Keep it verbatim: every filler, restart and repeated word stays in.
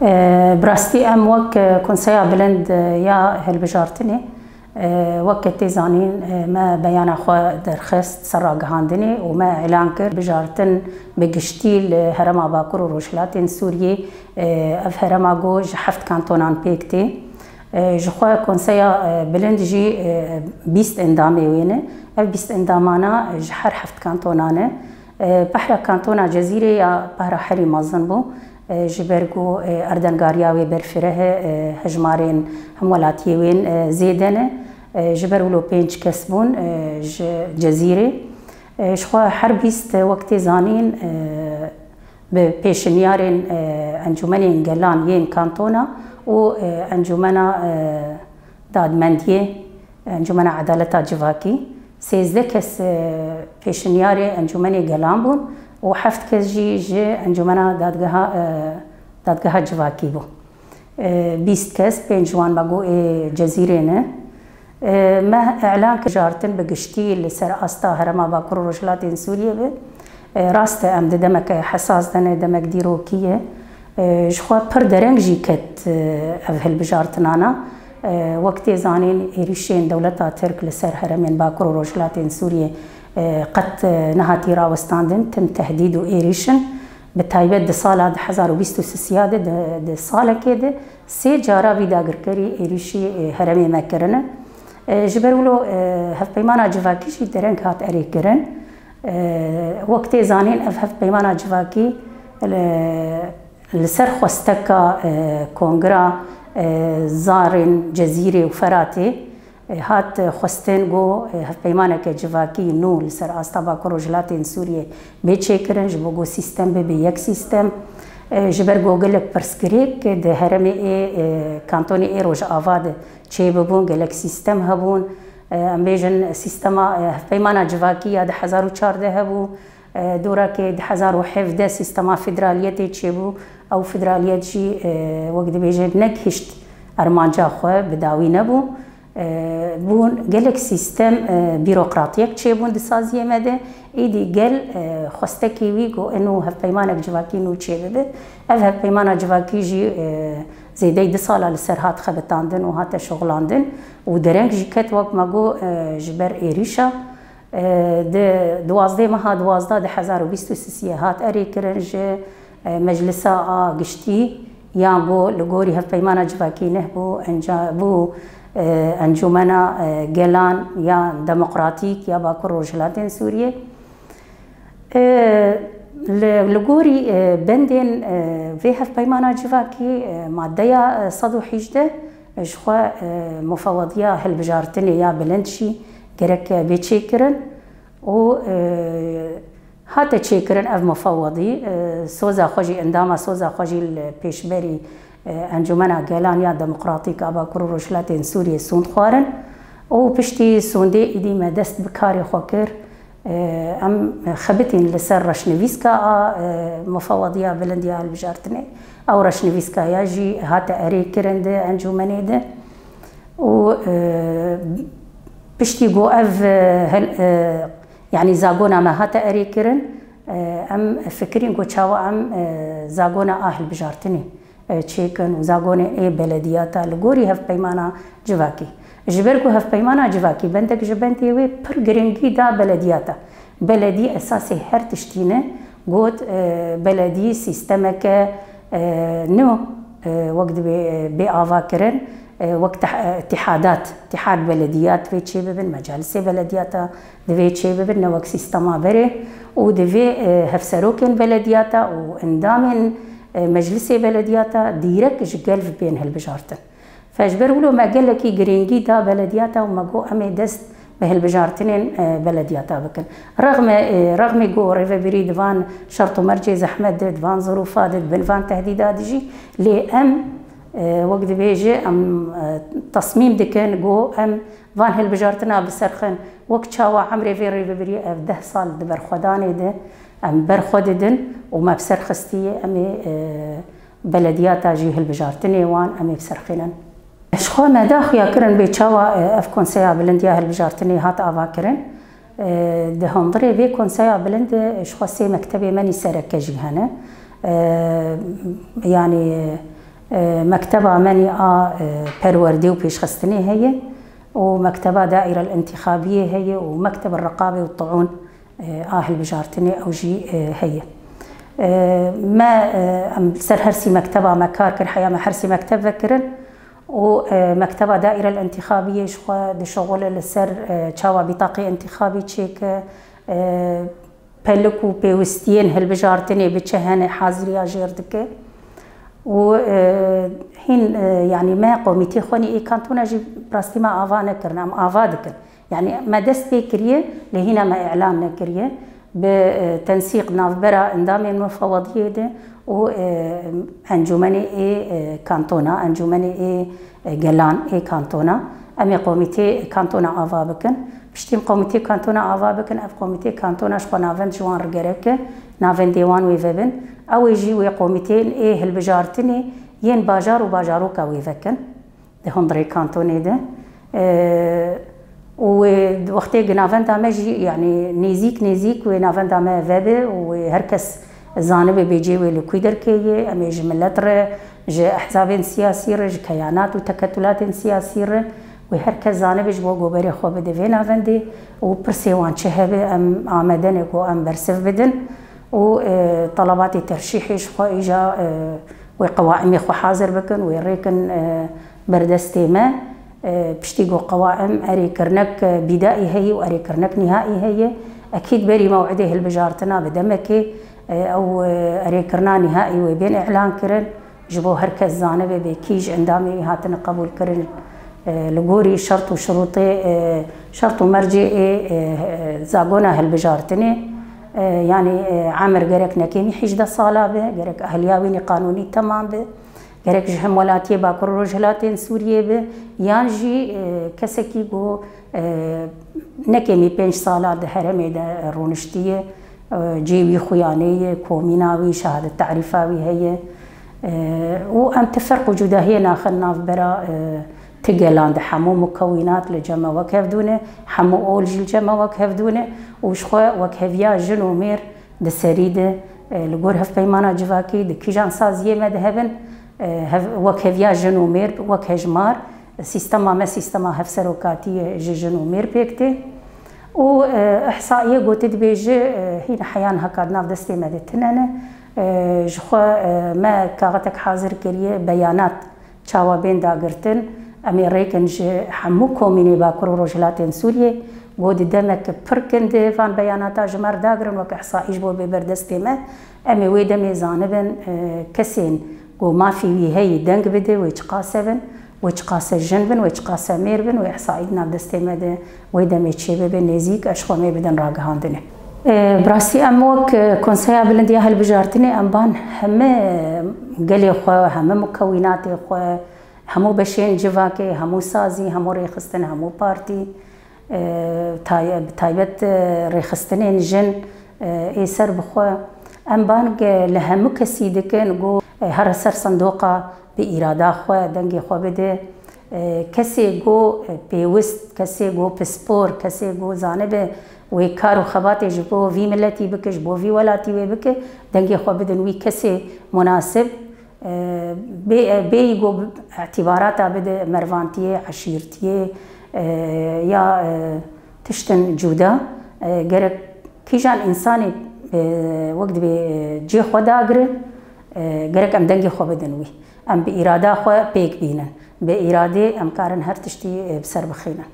E, bi rastî em wek, e, Konseya Bilind, e, ya Hilbijartinê, e, weke tê zanîn, e, me beyana xwe derxist ser ragihandinê û me îlan kir, bijartin bi giştî li herêma Bakur û Rojhilatên Sûriyê, e, ev herêma ku ji heft kantonan pêk tê. E, ji xwe Konseya, e, Bilind jî, e, bîst endamê wê ne. Ev bîst endamana ji her heft kantona ne. E, pehra kantona Cezîrê ya pehra herî mezin bû. E, ji ber ku, e, erdengariya wê berfireh e, e, hejmarên hemwelatiyê wên, e, zêde ne. E, ji ber wilo pênc kes bûn, e, ji Cezîrê. E, ji xwe her bîst wek tê zanîn, e, bi pêşinyarên, e, Encûmenên Gelan yên kantona û, e, Encûmena, e, Dadmendiyê, Encûmena Edaleta Civakî, sêzdeh kes, e, pêşinyarê Encûmenê Gelan bûn û heft kes jî ji Encûmena Dadgeha, e, Dadgeha Civakî bû. E, bîst kes, pênc ji wan me got ê Cezîrê ne. E, me îlan kir, bijartin bi giştî li ser asta herêma Bakur û Rojhilatên Sûriyê be. E, rast e, em di demeke hesas de ne, demek dîrokî ye. E, ji xwe pir dereng jî ket, e, ev hilbijartinana. E, wek tê zanîn, êrîşên dewleta Tirk li ser herêmên Bakur û Rojhilatên Sûriyê, e, qet, e, nehatî rawestandin, tim tehdîd û êrîş in. Bi taybet di sala du hezar û bîst û sê ya de, di, di salekê de sê cara vî dagirkerî êrîşî, e, herêmê me kirine. E, ji ber wilo, e, hevpeymana civakî jî dereng hat erêkirin. E, wek tê zanîn, ev hevpeymana civakî li, li ser xwesteka, e, Kongira, e, Zarên Cezîrê û Feratê, e, hat xwestin ku, e, hevpeymaneke civakî nû li ser asta Bakur Rojhilatên Sûriyê bê çêkirin, ji bo ku sîstem bibe yek sîstem. E, ji ber ku gelek pirsgirêk di herêmê ê, e, kantonê ê Rojava de çêbibûn, gelek sîstem hebûn. E, em bêjin sîstema, e, hevpeymana civakî ya du hezar û çardeh hebû. E, dorakê du hezar û hevdeh sîstema federaliyetê çêbû. Ew federaliyet jî, e, wek dibêje, negihişt armanca xwe, bi dawî nebû. E, bûn gelek sîstem, e, bîrokratiyek çêbûn di saziyê me de. Êdî gel, e, xwestekê wî ku eno hevpeymanek civakî nû çêbibe. Ev hevpeymana civakî jî, e, zêdeyî du sala li ser hat xebitandin û hate şixulandin û dereng jî ket, wek me got, e, ji ber êrîşa. E, di duwazdeh meha duwazdeh du hezar û bîst û sê hat erêkirin ji, e, Meclisa a Giştî, yan ku li gorî hevpeymana civakî neh bû, enca-, bû, e, Encûmena, e, Gelan ya Demokratîk ya Bakur Rojhilatên Sûriyê. E, li, li gorî, e, bendên, e, vê hevpeymana civakî, e, maddeya, e, sed û hejdeh, e, ji xwe, e, mufewediya hilbijartinê ya bilind jî gerek, e, bê çêkirin û, e, hate çêkirin ev mufewedî, e, soza xwe jî, endama soza xwe jî li pêşberî, e, Encûmena Gelan ya Demokratîk a Bakur û Rojhilatên Sûriyê sûnd xwarin û piştî sûndê êdî me dest bi karê xwe kir. E, em xebitîn li ser reşnivîska a, e, mufewediya bilind ya hilbijartinê. Ew reşnivîska ya jî hate erêkirin di encûmenê de û, e, piştî ku ev, e, hel-, e, yanî zagona me hate erêkirin, e, em fikirîn ku çawa em, e, zagona a hilbijartinê, e, çêkin û zagonê ê belediyata li gorî hevpeymana civakî. Ji ber ku hevpeymana civakî bendek ji bendê wê pir giringî da belediyata. Beledî esasê her tiştî ne, got, e, beledî sîstemeke, e, nû, e, wek dibê, e, bê ava kirin, e, wek teh-, e, îtîhadat, îtîhad belediyat divê çêbibin, mecalisê belediyata divê çêbibin, ne wek sîstema berê û divê, e, hevserokên belediyata û endamên, e, meclisê belediyata dîrek ji gel ve bên hilbijartin. Fe ji ber wilo me gelekî girîngî da belediyata û me got, em ê dest bi hilbijartinên, e, belediyata bikin. Rexme, e, rexmê ku rêvebirî di van şert û mercê zehmet de, di van zirûfa de, di bin van tehdîda de jî, lê em, e, wek dibêje, em, e, tesmîm dikin ku em van hilbijartina biserxin. Wek çawa emrê vê rêvebirî ev deh sal di berxwedanê de, em ber xwe didin û me bi ser xistiye, em ê, e, belediyata jî hilbijartinê wan em ê biserxînin. Ji xwe me da xuya kirin bê çawa, e, ev konseya bilind ya hilbijartinê hat ava kirin. E, di hundirê vê konseya bilind de ji xwe sê mektebê menî sereke jî hene. E, yanî E, mekteba me nî a, e, perwerdê û pêşxistinê heye û mekteba daîre el-întîxabiyê heye û mekteb el-reqabê û tiûn, e, a hilbijartinê ew jî, e, heye. E, me, e, em li ser her sî mekteba me kar kir, heya me her sî mekteb vekirin û, e, mekteba daîre el-întîxabiyê ji xwe dişuxule li ser, e, çawa bîtaqê întîxabî çêke, e, pelik û pêwistiyên hilbijartinê bi çi hene haziriya jêr dike. Û, e, hîn, e, yanî me komîtê xwe nî ê kantona jî rastî me ava nekirin, em ava dikin. Yanî me dest pê kiriye, lê hîna me îlan nekiriye. Bi, e, tensîq navbera endamên mufewediyê de û, e, encûmenê ê, e, kantona, encûmenê ê e, gelan ê kantona. Em ê komîtê kantona ava bikin. Piştî em komîtê kantona ava bikin, ev komîtê kantona ji xwe navend ji wan re gerek e, navendê wan wê vebin. Ew ê jî wê komîteyên ê hilbijartinê yên bajar û bajaroka wê vekin di hundirê kantonê de. E, û wê wextê gi navenda me jî, yanî nêzîk nêzîk wê navenda me vebe û wê her kes zanibe bêcê wê li kû derkê ye. Em ê ji milet re, ji ehzabên siyasî re, ji keyanat û teketulatên siyasî re, wê her kes zanibe ji bo ku berê xwe bide vê navendê û pirsê wan çi hebe, em amade ne ku em bersiv bidin û, e, telebatê terşîhê ji xwe îja, e, wê qewaimê xwe hazir bikin, wê rêkin, e, ber destê me. E, piştî ku qewaim erêkirinek, e, bîdaî heye û erêkirinek nîhaî heye, ekîd berî mewidê hilbijartina bi demekê, e, ew, e, erêkirina nîhaî wê bên îlan kirin, ji bo her kes zanibe bê kî ji endamê wî hatine qebûlkirin, e, li gorî şert û şirûtê, e, şert û mercê ê, e, zagona hilbijartinê, e, yanî, e, emir gerek nekêmî hejdeh sala be, gerek ehliya wî nî qanûnî temam be. Gerek ji hemwelatiyê Bakur û Rojhilatên Sûriyê be, yan jî, e, kesekî ku, e, nekêmî pênc sala di herêmê de rûniştiye, e, cê wî xuyanê ye, komîna wî, şehadet tarîfa wî heye. E, û em ti ferq û cudahiyê naxin navbera, e, ti gelan de, hemû mukewînat li cem me wek hevdû ne, hemû ol jî li cem me wek hevdû ne û ji xwe wekheviya jin û mêr di serî de, e, li gor hevpeymana civakî di kîjan saziyê me de hebin, e, hev-, wekheviya jin û mêr, wek hejmar, sîstema me sîstema hevserokatî ye ji jin û mêr pêk tê. Û, e, îhsaîyê gotî dibêje, e, hîn heya niha di nav destê me de tune ne. E, ji xwe, e, me kaxetek hazir kiriye, beyanat çawa bên dagirtin, em ê rêkin ji hemû komînê Bakur û Rojhilatên Sûriyê, ku di demek pir kin di van beyanata ji me re dagirin wek îhsaî ji bo bê ber destê me, em ê wê demê zanibin, e, kesên ku mafî wî heyî deng bide, wê çiqas e bin, wê çiqas e jin bin, wê çiqas e mêr bin, wê îhsaî di nav destê me de wê demê çêbibe, nêzîk e ji xwe mê bidin ragihandinê. E, bi rastî em wek, e, Konseya Bilind ya Hilbijartinê em ban heme gelê xwe, heme mukewînatê xwe, hemû beşên civakê, hemû sazî, hemû rêxistin, hemû partî, e, tay-, bi taybet, e, rêxistinên jin, e, ê ser bi xwe. Em bang, e, li hemû kesî dikin ku, e, here ser sindoqa bi îrada xwe dengê xwe bide. E, kesê ku, e, pêwist, kesê ku pispor, kesê ku zanibe wê kar û xebatê ji bo vî miletî bike, ji bo vî welatî wê bike, dengê xwe bidin wî kesê munasib. E, bê, e, bêyî ku îtîbarata bide mervantiyê, eşîrtiyê, e, ya, e, tiştin cuda, e, gerek kîjan însanê, e, wek dibê, e, cê xwe dagire, e, gerek em dengê xwe bidin wî. Em bi îrada xwe pêk bînin. Bi îradê em karin her tiştî, e, bi ser bixînin.